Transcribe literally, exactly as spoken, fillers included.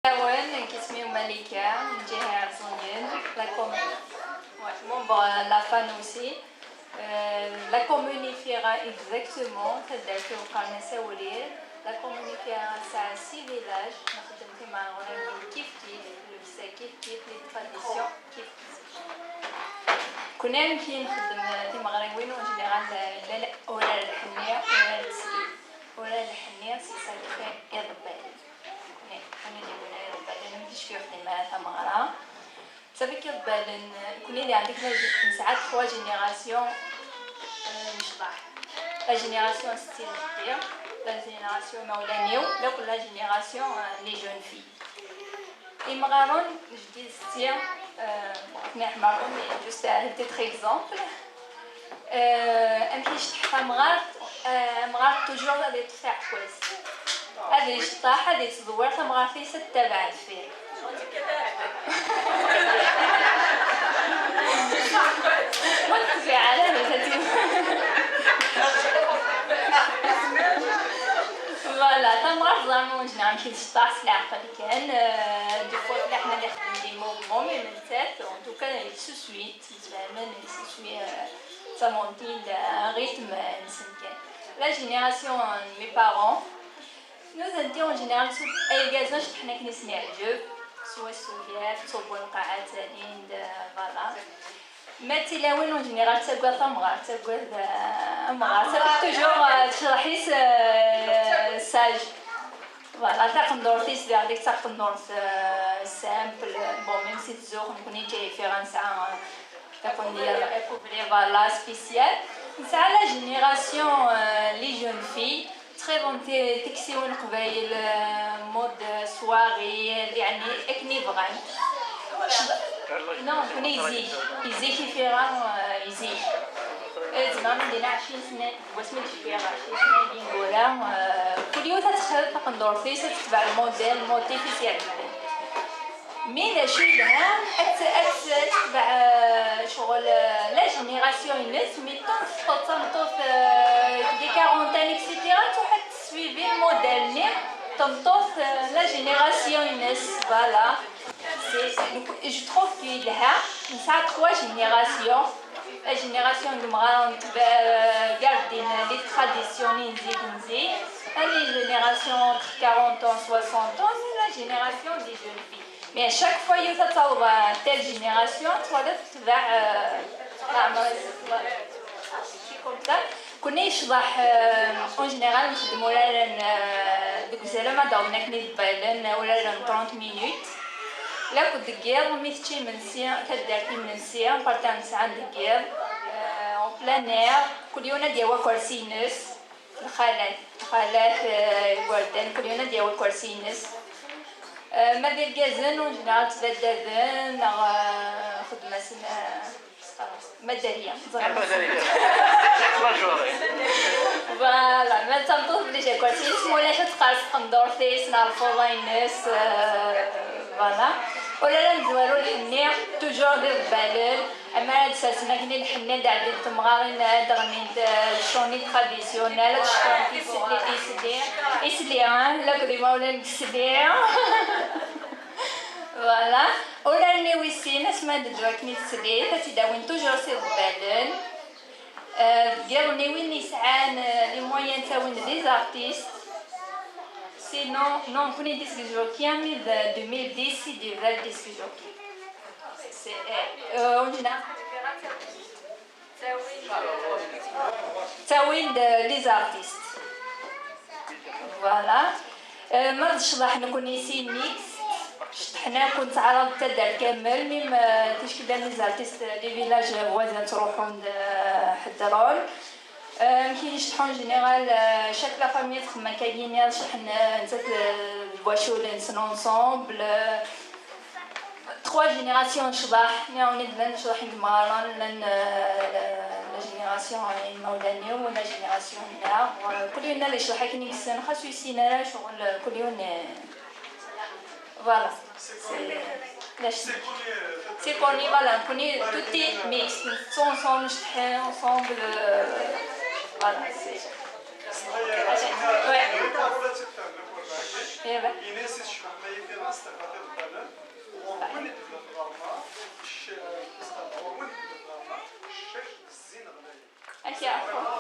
Awen, nekk isem-iw Malika, n Ǧiha Iɛeẓẓugen, la commune. Ouais, membre, euh, la FAN aussi. Euh, la commune Ifira exactement, taddart-iw qqaren-as Awrir. La commune Ifira tesɛa six villages, nexdem timeɣriwin kif kif, llebsa kif kif, les traditions kif kif. Kunwi amek i nxeddem, euh, timeɣriwin, en général, euh, la, la, urar lḥenni, urar teslit. Urar lḥenni, c'est sacré iḍebbalen. Kunwi, kunwi d iḍebbalen, amek i ixeddem ara tameɣra. Ça fait que, ben, le, كنا اللي عندك la gé-, نسعى trois générations, euh, نشطح. La génération ستي جدي, la génération مولانيو, donc la génération, euh, les jeunes filles. Imɣaren, je dis ستي, euh, bon, نحمرهم, mais juste à titre exemple. Euh, amek i icetteḥ tamɣart, euh, amɣar toujours ad iṭṭef aɛekkaz. Ad iceṭṭaḥ, ad ittḍewwir tamɣart-is ad tabaɛ deffir. Ur teffiɛ ara di tati. Voilà, tamɣart ẓerman ur necneɛ amek i tceṭṭaḥ s leɛqel kan. Euh, des fois, ḥna nxeddem des mouvements, mais nettat, en tout cas, elle se suit. Tezlamen, il se suit, euh, d tamunti, d un rythme, euh, nsen kan. La génération, euh, de mes parents, nutenti, en général, s-, irgazen ceṭṭḥen akken i sen-iɛǧeb, swayes s ugar, ttṣubbun lqaɛa ttalin-d, euh, voilà. Ma d tilawin, en général, ttagad tamɣart, ttagad, euh, amɣar, ça fait toujours, euh, tecḍeḥ-is, euh, sage. Voilà, taqendurt-is d taqendurt, euh, simple. Bon, même si tzuxx, nekkni d Ǧiha Ifira nesɛa, euh, taqendurt, voilà, spécial. Nesɛa la génération, euh, les jeunes filles, très bonne, ti-, tiksiwin n Leqbayel, euh, mode, euh, soirée, يعني, akken i bɣant. Non, nekkni zik, zik Ifira, euh, zik. Eh, tzemrem ad d-tiniḍ ɛecrin sna. Wasmi d-cfiɣ ɣef tusnagin n wura, eh, kul yiwet ad texdem taqendurt-is, ad tetbeɛ lmudel, lmotif i s-iɛeǧben. Mi d acu yelhan, ad t-, ad t-, ad tetbeɛ, eh, ccɣel, eh, la génération-ines, mi ṭṭef-, teṭṭef tameṭṭut, eh, di quarantaine, et cetera, tṛuḥ ad teswivi lmudel-nni, tameṭṭut, eh, la génération-ines, voilà. C'est, c'est, donc, je trouve que yelha, nesɛa trois générations. La génération n yemɣaren, euh, gardin les traditions n zik n zik. La génération entre quarante ans, soixante ans, c'est la génération des jeunes filles. Mais à chaque fois, yiwet ad taweḍ à telle génération, twala tetbeɛ, euh, leɛmer-is. C'est comme ça. Kunwi icḍeḥ, euh, en général, nxeddem uraren, euh, deg uzal ma d-awḍen akken i d-balen, uraren trente minutes. Lakk deg yiḍ, mi tečča imensi, taddart imensi, partant sɛan deg yiḍ, euh, en plein air, kul yiwen ad yawi akersi-ines, lxalat, lxalat, euh, igerdan, kul yiwen ad yawi akersi-ines. Euh, ma d irgazen, en général, ttbaddaden, neɣ, euh, xeddem-asen, euh, Ma Dderya, ẓriɣ. Ma Dderya. La journée. Voilà, ma d tameṭṭut, déjà, quoi, si isem ulac ad teqqar s tqendurt-is, neɣ lfuḍa-ines, euh, voilà. Ula d amezwaru lḥenni, toujours d iḍebbalen. Amar ad d-sersen akken i lḥenni, ad d-ɛeddin temɣarin, ad d-ɣennint, euh, ccɣel traditionnel, ad d-cfun tisli, isli, isli, hein, lakk d imawlan n tesli. Voilà. Ula d wis sin, asma d ddwa akken i teslit, ad tt-id-awin toujours s iḍebbalen. Euh, deg yiḍ-nni win yesɛan, euh, les moyens ttawin des artistes. Sinon, non, nekkni disc jockey, armi d deux mille dix i d-yebda disc jockey. C'est, euh, euh, on a Ttawin-d les artistes. Voilà. Euh, ma d ccḍeḥ nekkni si Nix, ceṭṭḥen akk, nettɛaraḍ taddart kamel, même, euh, ticki llan les artistes, les villages voisins ttruḥun-d, euh, ḥeddren. Euh, amek i ceṭṭḥen en général, euh, chaque la famille txemmem akka yini ad ceṭṭḥen, euh, nettat, euh, d waculens ensemble, euh, Trois générations n ccḍeḥ, mi ɛuni llan ccḍeḥ n yemɣaren, llan, euh, la, la génération n yimawlan-iw, la génération-nneɣ, euh, kul yiwen ad icḍeḥ akken i yessen, xas ur yessin ara ccɣel, kul yiwen, euh, voilà, c'est, la chimie. C'est connu, voilà, connu, tout est mixte, ensemble, ensemble, euh, voilà, c'est, ouais. Ini-as i tecbeḥ ma yif-iɣ-as tafat iḍebbalen, ɣur win i d-tella tɣerma, cc-, ɣur win i d-tella tɣerma, ccac d zzin ɣlayen. Ak iɛfu.